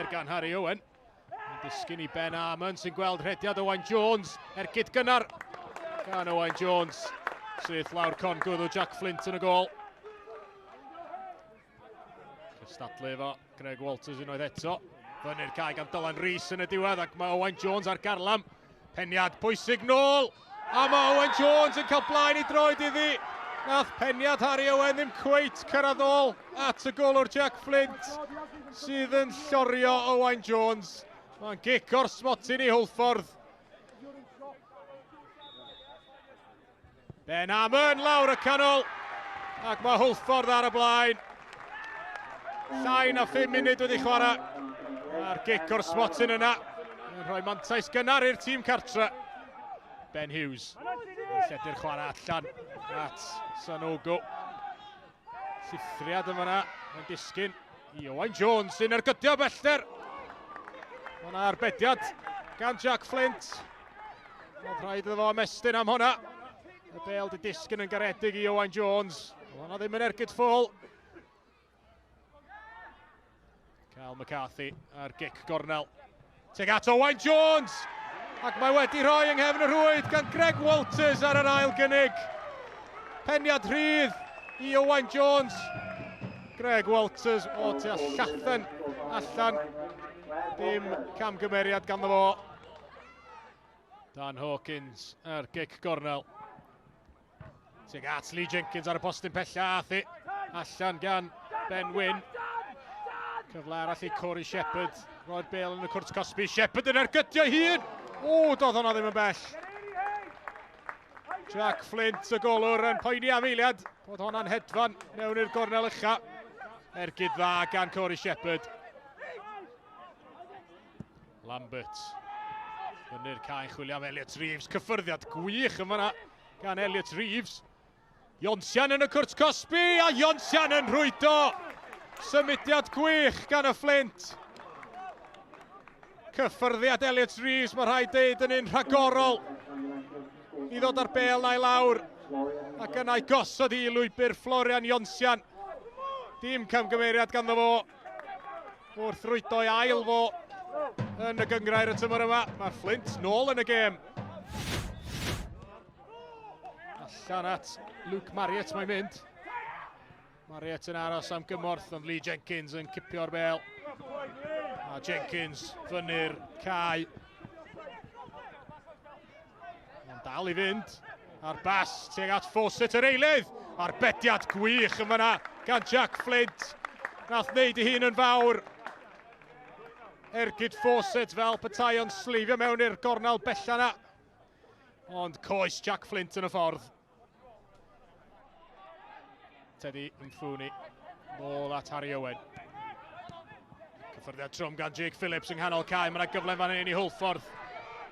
bellter gan Harry Owen. Yn disgyn i Ben Armand sy'n gweld rhediad Owain Jones. Ergyd gynnar gan Owain Jones. Syth lawr con gwddw Jack Flint yn y gol. Cystadlu efo Greg Walters unwaith eto. Fyny'r cae gan Dylan Rees yn y diwedd ac mae Owain Jones ar garlam. Peniad pwysig nôl. A mae Owain Jones yn cael blaen i droed iddi. Nath peniad Harry Owen ddim cweit cyrraedd ôl at y golwr Jack Flint sydd yn llorio Owain Jones. Mae'n gic o'r smotyn i Hwlffordd. Ben Amon lawr y canol ac mae Hwlffordd ar y blaen. Llai na 5 munud wedi chwarae. A'r gic o'r smotyn yna yn rhoi mantais gynnar i'r tîm cartre. Ben Hughes yn lledu'r chwarae allan at Sanogo. Llithriad yma yna yn disgyn i Owain Jones sy'n ergydio bellter. Mae yna arbediad gan Jack Flint. Oedd rhaid iddo fo ymestyn am hwnna. Y bel di disgyn yn garedig i Owain Jones. Oedd hwnna ddim yn ergyd ffôl. Cal McCarthy ar gic gornel. Teg at Owain Jones! Ac mae wedi rhoi yng nghefn y rhwyd gan Greg Walters ar yr ail gynnig. Peniad rhydd i Owain Jones. Greg Walters o tua llathen allan. Dim camgymeriad ganddo fo. Dan Hawkins ar gic gornel. Tuag at Lee Jenkins ar y postyn pella ath hi. Allan gan Ben Wyn. Cyfle arall i Corey Shepherd. Roi'r bel yn y cwrt cosbi. Shepherd yn ergydio hun! O, doedd hwnna ddim yn bell. Jack Flint, y golwr, yn poeni am eiliad. Bod hwnna'n hedfan mewn i'r gornel ucha. Ergyd dda gan Corey Shepherd. Lambert. Fyny'r cae chwilio am Elliot Reeves. Cyffyrddiad gwych yn fanna gan Elliot Reeves. Jonsian yn y cwrt cosbi a Jonsian yn rhwydo. Symudiad gwych gan y Flint. Cyffyrddiad Elliot Reeves, mae rhaid deud yn un rhagorol i ddod ar bel na i lawr ac yna i gosod i lwybr Florian Jonsian. Dim camgymeriad ganddo fo. Wrth rwydo i ail fo yn y gyngrair y tymor yma. Mae'r Flint nôl yn y gêm. Allan at Luke Marriott mae'n mynd. Marriott yn aros am gymorth, ond Lee Jenkins yn cipio'r bel. A Jenkins fyny'r cae. Mae'n dal i fynd. A'r bas tuag at Fawcett yr eilydd. Arbediad gwych yn fyna gan Jack Flint. Nath wneud ei hun yn fawr. Ergyd Fawcett fel petai o'n sleifio mewn i'r gornel bella na. Ond coes Jack Flint yn y ffordd. Teddy Mfuni. Nôl at Harry Owen. Cyffyrddiad trwm gan Jake Phillips yng nghanol cae. Mae yna gyfle fan hyn i Hwlffordd.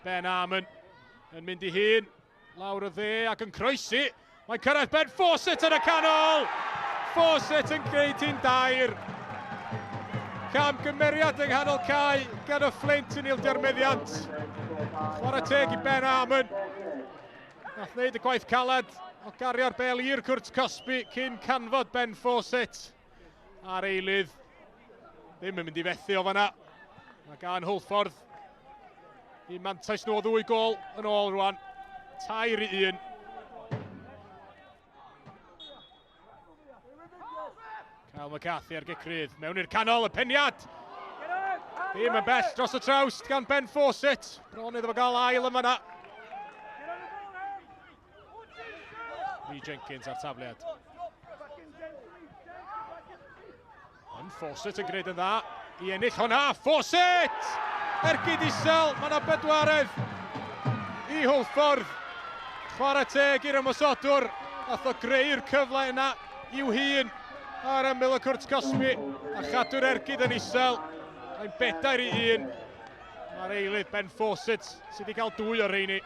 Ben Armon yn mynd i hun. Lawr y dde ac yn croesi. Mae'n cyrraedd Ben Fawcett yn y canol! Fawcett yn gwneud hi'n dair. Cam gymeriad yng nghanol cae gan y Flint yn ildio'r meddiant. Chwarae teg i Ben Armon. Nath wneud y gwaith caled o gario'r bel i'r cwrt cosbi cyn canfod Ben Fawcett a'r eilydd. Ddim yn mynd i fethu o fanna. Mae gan Hwlffordd i mantais nhw o ddwy gol yn ôl rwan. 3-1. Kyle McCarthy ar gic rydd. Mewn i'r canol, y peniad! Ddim yn bell dros y trawst gan Ben Fawcett. Bron iddo fo gael ail yma na. Lee Jenkins ar tafliad. Ond Fawcett yn gwneud yn dda i ennill hwnna. Fawcett! Ergyd isel, mae yna bedwaredd i Hwlffordd. Chwarae teg i'r ymosodwr. Nath o greu'r cyfle yna i'w hun ar ymyl y cwrt cosbi a chadw'r ergyd yn isel. Mae'n 4-1. Mae'r eilydd Ben Fawcett sydd wedi cael dwy o'r rheini.